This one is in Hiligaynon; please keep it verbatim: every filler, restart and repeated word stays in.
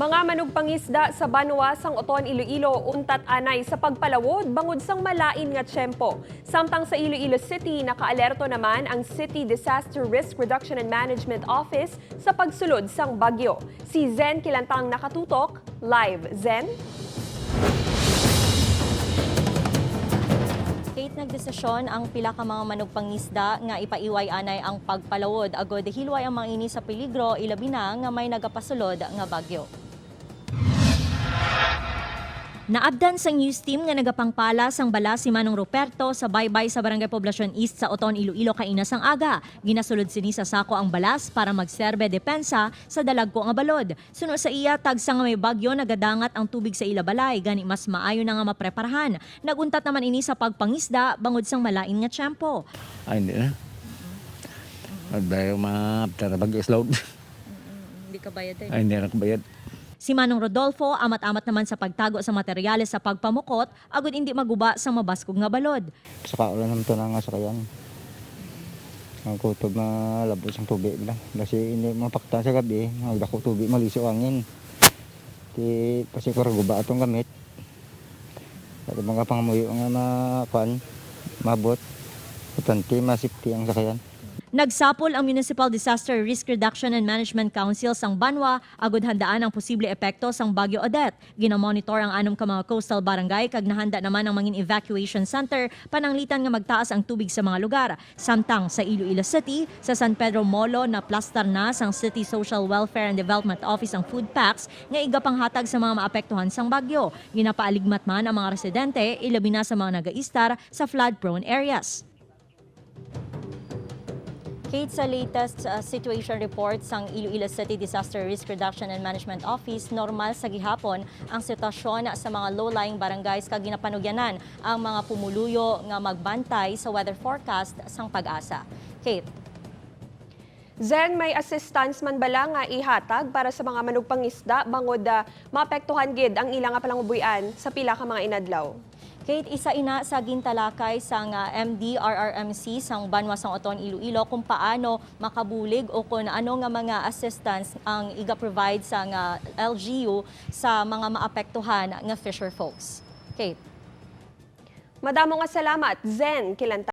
Mga manugpangisda sa banwa sang Oton, Iloilo, untat anay sa pagpalawod bangod sang malain nga tiyempo. Samtang sa Iloilo City, nakaalerto naman ang City Disaster Risk Reduction and Management Office sa pagsulod sang bagyo. Si Zen Kilantang nakatutok. Live, Zen. Kate, nagdesisyon ang pila ka mga manugpangisda nga ipaiway anay ang pagpalawod agod hilway ang mga ini sa peligro, ilabi na nga may nagapasulod nga bagyo. Naabdan sang news team nga nagapangpala sang balas si Manong Ruperto sa baybay sa Barangay Poblacion East sa Oton, Iloilo, kaina sang aga. Ginasulod sini sa sako ang balas para magserbe depensa sa dalagko nga balod. Suno sa iya, tagsa nga may bagyo, nagadangat ang tubig sa ila balay, gani mas maayo na nga mapreparahan. Nag-untat naman ini sa pagpangisda bangod sang malain nga tiyempo. Ay, hindi na. At dahil mga after bagyo, slow. Hindi ka bayad, eh. Ay, hindi na kabayad. Si Manong Rodolfo, amat-amat naman sa pagtago sa materyales sa pagpamukot, agud indi maguba sa mabaskog nga balod. Sa kaulan naman to na nga sakayan. Ang kutob malabos ang tubig na. Kasi hindi mapakta sa gabi, ang dako tubig, maliso angin. Ti, kasi kung guba atong gamit, at mga pangamuyo nga makuan, mabot, importante, masipti ang sakayan. Nagsapol ang Municipal Disaster Risk Reduction and Management Council sang banwa agud handaan ang posible epekto sang Bagyo Odette. Ginamonitor ang anom ka mga coastal barangay kag nahanda naman ang mangin evacuation center pananglitan nga magtaas ang tubig sa mga lugar. Samtang sa Iloilo City, sa San Pedro Molo, naplastar na sang City Social Welfare and Development Office ang food packs nga igapanghatag sa mga maapektuhan sang bagyo. Ginapaaligmat man ang mga residente, ilabi na sa mga nagaistar sa flood-prone areas. Kate, sa latest, uh, situation report sang Iloilo City Disaster Risk Reduction and Management Office, normal sa gihapon ang sitwasyon sa mga low-lying barangays kag ginapanugyanan ang mga pumuluyo nga magbantay sa weather forecast sang PAGASA. Kate. Zen, may assistance man bala nga ihatag para sa mga manugpangisda bangod, ah, maapektuhan gid ang ila nga palangubuy-an sa pila ka mga inadlaw? Kate, isa ina sa gintalakay sang M D R R M C sang banwa sang Oton, Iloilo kung paano makabulig o kung ano nga mga assistance ang iga-provide sang L G U sa mga maapektuhan nga fisher folks. Kate. Madamo nga salamat, Zen Kilanta.